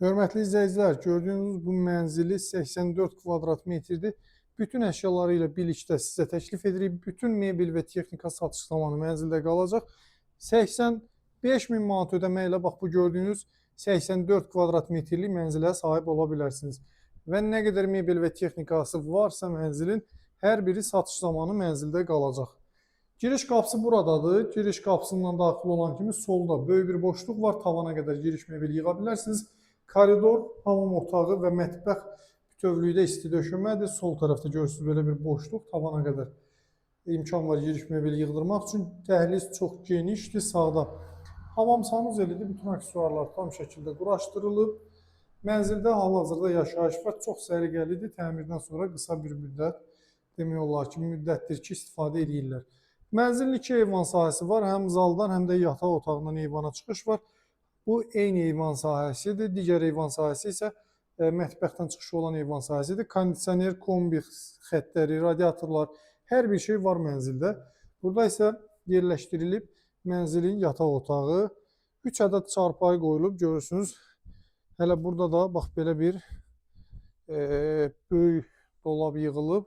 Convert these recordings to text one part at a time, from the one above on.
Hörmətli izləyicilər, gördüyünüz bu mənzili 84 kvadrat metrdir. Bütün əşyaları ilə birlikdə sizə təklif edirik. Bütün mebel və texnika satış zamanı mənzildə qalacaq. 85 min manat ödəməklə bax bu gördüyünüz 84 kvadrat metrlik mənzilə sahib ola bilərsiniz. Və nə qədər mebel və texnikası varsa mənzilin, hər biri satış zamanı mənzildə qalacaq. Giriş qapısı buradadır. Giriş qapısından daxil olan kimi solda böyük bir boşluq var. Tavana qədər giriş mebel yığa bilərsiniz. Koridor, hamam otağı və mətbəx bütövlükdə isti döşəmədir. Sol tərəfdə görürsünüz, belə bir boşluq, tavana qədər imkan var giriş mebeli yığdırmaq üçün. Dəhliz çox genişdir. Sağda hamam sanuzelidir. Bütün aksesuarlar tam şəkildə quraşdırılıb. Mənzildə hal-hazırda yaşayış var. Çox səliqəlidir. Təmirdən sonra qısa bir müddət, demək olar ki, müddətdir ki, istifadə edirlər. Mənzilin iki eyvan sahəsi var. Həm zaldan, həm də yataq otağından eyvana çıxış var. Bu eyni eyvan sahəsidir. Digər eyvan sahəsi isə mətbəxdən çıxışı olan eyvan sahəsidir. Kondisioner, kombi xəttləri, radiatorlar, hər bir şey var mənzildə. Burada isə yerləşdirilib mənzilin yataq otağı. 3 ədəd çarpayı qoyulub, görürsünüz. Hələ burada da bax belə bir böyük dolab yığılıb.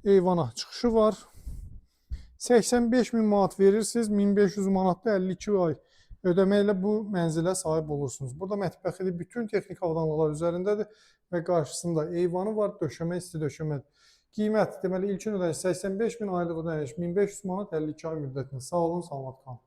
Eyvana çıxışı var. 85 min manat verirsiniz, 1500 manat da 52 ay ödəməklə bu mənzilə sahib olursunuz. Burada mətbəxidir, bütün texnik avadanlıqlar üzərindədir və qarşısında eyvanı var, döşəmə isti döşəmədir. Qiymət, deməli, ilkin ödəniş 85 min, aylıq ödəniş 1500 manat 52 ay müddətinə. Sağ olun, salamat qalın.